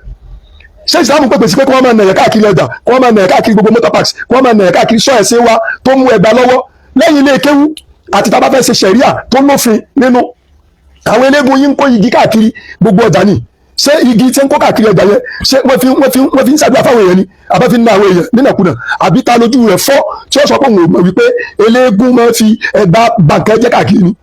Speaker 2: Ṣé ìsìlámù pèpè sí pé kí wọ́n máa nàyẹ̀ káàkiri ọjà, kí wọ́n máa nàyẹ̀ káàkiri gbogbo motor parks, kí wọ́n máa nàyẹ̀ káàkiri? Sọ ẹ̀sìn wa tó mú ẹgbàá lọ́wọ́ lẹ́yìn ilé kéwú àti tá a bá fẹ́ ṣe ṣẹ̀ríà tó lófin nínú. Àwọn eléégún yín ń kó igi káàkiri gbogbo ọjà ni. Ṣé igi tí ń kó káàkiri ọjà yẹn, ṣé wọ́n fi ń ṣàdúrà fáwọn èèyàn ni, àbá fi ń ná àwọn èèyàn nínàkúnà? Àbí ta lójú rẹ̀ fọ́ tí ó sọ pé òun ò mọ̀ wípé eléégún máa fi ẹgbà bàǹkẹ́ jẹ́ káàkiri ni?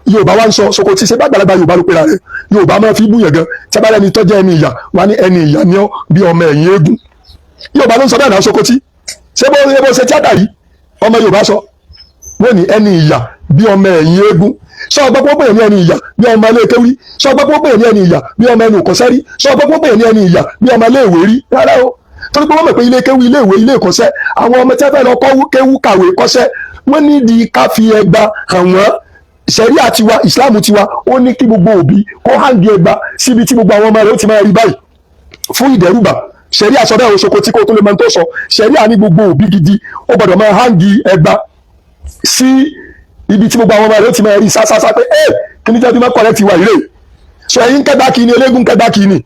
Speaker 2: Yorùbá wa ń sọ, Sokoti, ṣe bá gbàlagbà Yorùbá ló pera rẹ̀. Yorùbá máa fi búyàn gan. Tí a bá rẹni tọ́jú ẹni ìyà wà ní ẹni ìyà ni ọ́ bí ọmọ ẹ̀yìn eégún. Yorùbá ló ń sọ bẹ́ẹ̀ náà. Sokoti, ṣé bó ṣe tíátà yìí, ọmọ Yorùbá sọ wọ́n ní ẹni ìyà bí ọmọ ẹ̀yìn eégún. Sọ ọgbọ́n pé ó pè ní ẹni ìyà bí ọmọ ilé kéwí? Sọ ọgbọ́n pé ó pè ní ẹni ìyà bí ọmọ ẹnu ìkọ́sẹ́ rí? Sọ ọgbọ́n pé ó pè ní ẹni ìyà bí ọmọ ilé ìwé rí? Rárá o, torí pé wọ́n mọ̀ pé ilé kéwú, ilé ìwé, ilé ìkọ́sẹ́, àwọn ọmọ tí wọ́n fẹ́ lọ kọ́ kéwú, kàwé, kọ́sẹ́, wọ́n ní di ká fi ẹgba hàn wọ́n. Ṣẹ̀ríà tiwa, ìsìláàmù tiwa, ó ní kí gbogbo òbí kó hang ẹgba síbi tí gbogbo àwọn ọmọ rẹ̀ ó ti máa rí báyìí fún ìdẹ́rùbà. Ṣẹ̀ríà sọ bẹ́ẹ̀. Oṣoko tí kò tó lè máa tó sọ, ṣẹ̀ríà ní gbogbo òbí gidi ó gbọ́dọ̀ máa hang ẹgba sí ibi tí gbogbo àwọn ọmọ rẹ̀ ó ti máa rí sásásá pé ẹ kí ni jẹ́ bí máa correct wa ìrè. Sọ ẹ̀yin kẹgbà kì í ni, eléégún kẹgbà kì í ni.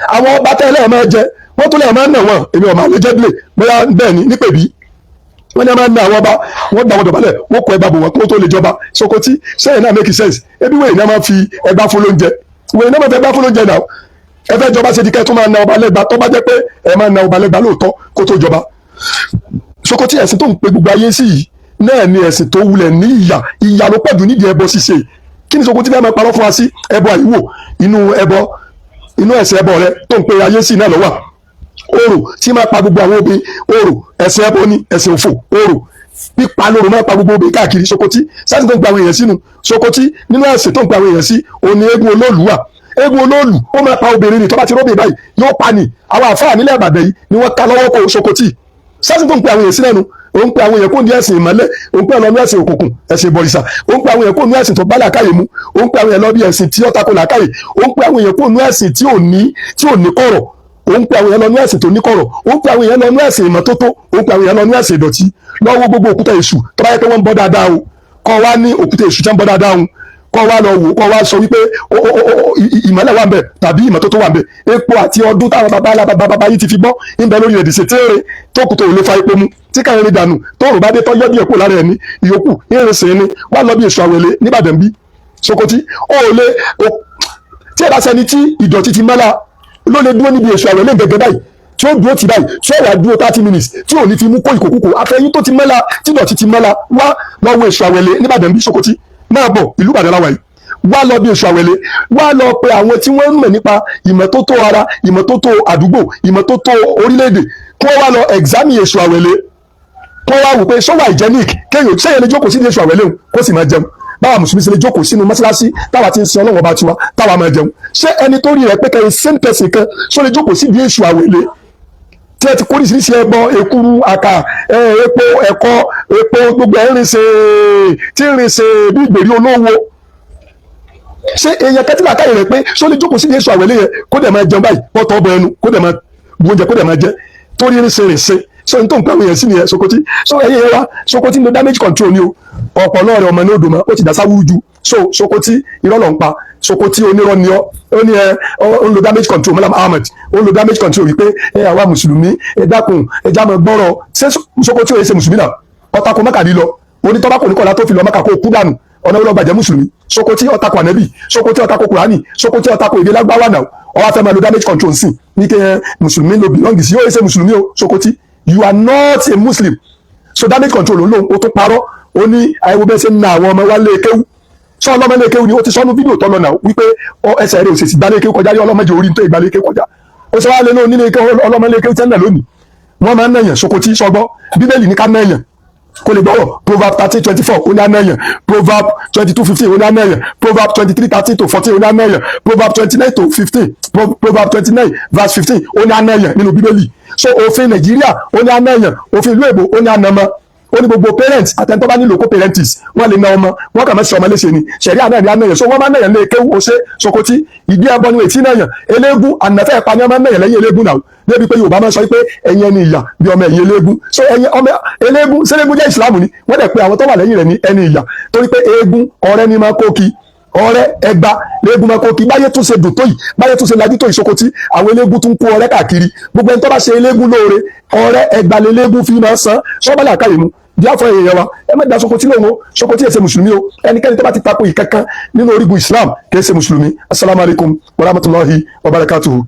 Speaker 2: Àwọn ọba tẹ́lẹ̀ máa jẹ wọ́n tó lè máa nà wọ́n. Èmi ọ̀mà allegedly, bóyá bẹ́ẹ̀ ni nípèbí, wọ́n ní a máa ń ná àwọn ọba, wọ́n gbà wọ́n dọ̀bálẹ̀, wọ́n kọ ẹgbà bò wọ́n kó tó lè jọba. Sokoti, sẹ́yìn náà make sense? Ebi wẹ̀yìn náà máa fi ẹgbà fún lóúnjẹ, wẹ̀yìn náà máa fi ẹgbà fún lóúnjẹ náà. Ẹ fẹ́ jọba, ṣe di kẹ́ tó máa na ọba lẹ́gba? Tó bá jẹ́ pé ẹ máa na ọba lẹ́gba lóòótọ́ kó tó jọba. Sokoti, ẹ̀sìn tó ń pe gbogbo ayé sí yìí náà ni ẹ̀sìn tó wulẹ̀ ní ìyà. Ìyà ló pọ̀jù nídìí ẹbọ ṣíṣe. Kí ni Sokoti fẹ́ máa parọ́ fún wa sí? Ẹbọ àyíwò inú ẹbọ. Inú ẹ̀sìn ẹbọ rẹ tó ń pe ayé sí náà lọ́wọ́. Orò tí máa pa gbogbo àwọn obìnrin, orò ẹ̀sìn ẹbọ ni, ẹ̀sìn òfò. Orò pípa lóru máa pa gbogbo obìnrin káàkiri. Sokoti, sẹ́sìn tó ń pe àwọn èèyàn sínú. Sokoti, nínú ẹ̀sìn tó ń pe àwọn èèyàn sí òní eégún olóòlù wà. Eégún olóòlù, ó máa pa obìnrin ni. Tó bá ti róbìn báyìí, yóò pa ni. Àwọn àfáà nílẹ̀ Ìbàdàn yìí ni wọ́n ká lọ́wọ́ kó. Sokoti, sẹ́sìn tó ń pe àwọn èèyàn sí lẹ́nu, ó ń pe àwọn èèyàn kó ní ẹ̀sìn ìmọ́lẹ̀, ó ń pe ọlọ́nu ẹ̀sìn òkùnkùn, ẹ̀sìn ìbọ̀rìṣà. Ó ń pe àwọn èèyàn kó ní ẹ̀sìn tó bá làákàyè mu, ó ń pe àwọn èèyàn lọ bí ẹ̀sìn tí ó tako làákàyè. Ó ń pe àwọn èèyàn kó ní ẹ̀sìn tí ò ní kọ̀rọ̀, ó ń pe àwọn èèyàn lọ ní ẹ̀sìn tó ní kọ̀rọ̀. Ó ń pe àwọn èèyàn lọ ní ẹ̀sìn ìmọ́tótó, ó ń pe àwọn èèyàn lọ ní ẹ̀sìn ìdọ̀tí. Lọ́wọ́ gbogbo òkúta èṣù tó bá yẹ pé wọ́n ń bọ́ dáadáa o, kọ́ wá ní òkúta èṣù tí wọ́n ń bọ́ dáadáa o, kọ́ wá lọ wò, kọ́ wá sọ wípé ìmọ́lẹ̀ wà ń bẹ̀ tàbí ìmọ́tótó wà ń bẹ̀. Epo àti ọdún táwọn bàbá ńlá bàbá bàbá yìí ti fi gbọ́ ń bẹ lórí ẹ̀dìsẹ̀ téèrè tó kù tó lè fa epo mu tí káyọ̀ ní dànù tóòrùn bá dé tọ́jọ́ díẹ̀ kó lára ẹ̀ ní ìyókù ìrìnsìn ni wà lọ bí èso àwẹ̀lẹ̀ nìbàdàn bí. Sokoti, ó lè tí ẹ bá sẹni tí ìdọ̀tí ti mọ́lá ló lè dúró níbi èso àwẹ̀lẹ̀ gẹ́gẹ́ báyìí, tí ó dúró ti báyìí, tí ó wà dúró 30 minutes tí ò ní fi mú kó ìkòkòkò àfẹ́yìn tó ti mọ́lá, tí ìdọ̀tí ti mọ́lá. Wá lọ́wọ́ èso àwẹ̀lẹ̀ nìbàdàn bí. Sokoti, máa bọ̀, ìlú Ìbàdàn láwàá yìí. Wá lọ bí èso àwẹ̀lẹ̀, wá lọ pe àwọn tí wọ́n ń mọ̀ nípa ìmọ́tótó ara, ìmọ́tótó àdúgbò, ìmọ́tótó orílẹ̀-èdè, kí wọ́n wá lọ examine èso àwẹ̀lẹ̀, kó wá wò pé sọ́wọ́ hygienic, kéèyàn sẹ́yìn lè jókòó sí èso àwẹ̀lẹ̀ kó sì máa jẹun. Báwa mùsùlùmí ṣe lè jókòó sínú mọ́ṣáláṣí táwa ti ń sin Ọlọ́run ọba tiwa, táwa máa jẹun, ṣé ẹni tó rí rẹ̀ pé kẹrin same person kan ṣó lè jókòó sí èso àwẹ̀lẹ̀ tí ẹ ti kó oríṣiríṣi ẹbọ, èkuru, àkà, epo, ẹ̀kọ, epo, gbogbo ẹ̀ ń rìn ṣe tí ń rìn ṣe bí ìgbèrí olówó? Ṣé èèyàn kẹtìlá káyè rẹ̀ pé ṣó lè jókòó sí èso àwẹ̀lẹ̀ yẹn, kó dẹ̀ máa jẹun báyìí, pọ́tọ́ ọbọ̀ ẹnu, kó dẹ̀ máa bu oúnjẹ, kó dẹ̀ máa jẹ, torí rìn ṣe rìn ṣe? So n tó ń pẹ́ àwọn èèyàn sí nìyẹn. Sokoti, so ẹ̀yìn yẹn wá, Sokoti ń lo damage control ni o. Ọ̀pọ̀lọ́ rẹ̀ ọmọ ní odò mọ́, ó ti dá sáwúrú ju. So Sokoti, irọ́ ló ń pa. Sokoti, onírọ́ ni ọ́. Ó ní ẹ ó ń lo damage control. Malam Ahmed, ó ń lo damage control wípé ẹ àwa mùsùlùmí, ẹ dákun, ẹ já mọ́ gbọ́rọ̀. Ṣé Sokoti ò yẹ ṣe mùsùlùmí náà? Ọ̀tàkùn mọ́kà lílọ onítọ́ba kò ní kọ́lá tó fi lọ mọ́kà kó kú dànù. Ọ̀nà wọlé ọgbàjẹ́ mùsùlùmí? Sokoti, ọ̀tàkùn ànẹ́bì. Sokoti, ọ̀tàkùn Kùránì. Sokoti, ọ̀tàkùn èdè lágbáwá náà. Ó wá fẹ́ máa lo damage control sí ní kí ẹ mùsùlùmí ló belong sí. Ó yẹ ṣe mùsùlùmí o. Sokoti, you are not a Muslim. So damage control ló ń lò. Ó tún parọ́, ó ní àìwò bẹ́ẹ̀ ṣe ń na àwọn ọmọ wa lé kéwú. Sọ ọlọ́mọ lé kéwú ni. Ó ti sọnù fídíò tọ́lọ náà wípé ẹsẹ̀ rẹ̀ òṣèṣì gbalé kéwú kọjá rí. Ọlọ́mọdé orí tó ìgbàlé kéwú kọjá, ó sọ wá lé lónìí nílé kéwú. Ọlọ́mọ lé kéwú tẹ́lẹ̀ lónìí, wọ́n máa ń nàyàn. Sokoti, sọgbọ́, Bíbélì ní ká nàyàn kó lè gbọ́rọ̀. Proverb 13:24, ó ní anáyàn. Proverb 22:15, ó ní anáyàn. Proverb 23:13 to 14, ó ní anáyàn. Proverb 29 to 15, Proverb 29 verse 15, ó ní anáyàn nínú Bíbélì. So òfin Nàìjíríà, ó ní anáyàn. Òfin ìlú èbó, ó ní anamọ. Ó ní gbogbo parents àtẹnitọ́ bá nílò co-parentis, wọ́n lè na ọmọ wọ́n kà má ṣe ọmọ léṣe ni. Ṣẹ̀rí àná ní anáyàn. So wọ́n máa náyàn lé kéwú. Ó ṣe Sokoti, ìdí ẹbọ ni ètí náyàn. Eléégún ànàfẹ́ ẹ̀pa ni wọ́n máa náyàn lẹ́yìn eléégún náà, débi pé Yorùbá máa sọ pé ẹ̀yin ẹni ìyà bí ọmọ ẹ̀yìn eléégún. So ẹ̀yin ọmọ eléégún, sẹ́légún jẹ́ ìsìlámù ni? Wọ́n dẹ̀ pé àwọn tó wà lẹ́yìn rẹ̀ ní ẹni ìyà, torí pé eégún ọ̀rẹ́ ni máa kó kí ọ̀rẹ́ ẹgba léegun máa kó kí. Báyé tún ṣe dùn tó yìí, báyé tún ṣe lajú tó yìí, Sokoti, àwọn eléégún tún kó ọ̀rẹ́ káàkiri. Gbogbo ẹni tó bá ṣe eléégún lóore, ọ̀rẹ́ ẹgba léléégún fi máa san. Sọ́bàlà àkàyè mu díàfọ̀. Èèyàn wa, ẹ má da Sokoti lóhùn o. Sokoti ẹ ṣe mùsùlùmí o. Ẹnikẹ́ni tó bá ti tako ìkankan nínú orígun Islam kì í ṣe mùsùlùmí. Asalaamualeykum wa rahmatulahi wa barakatuhu.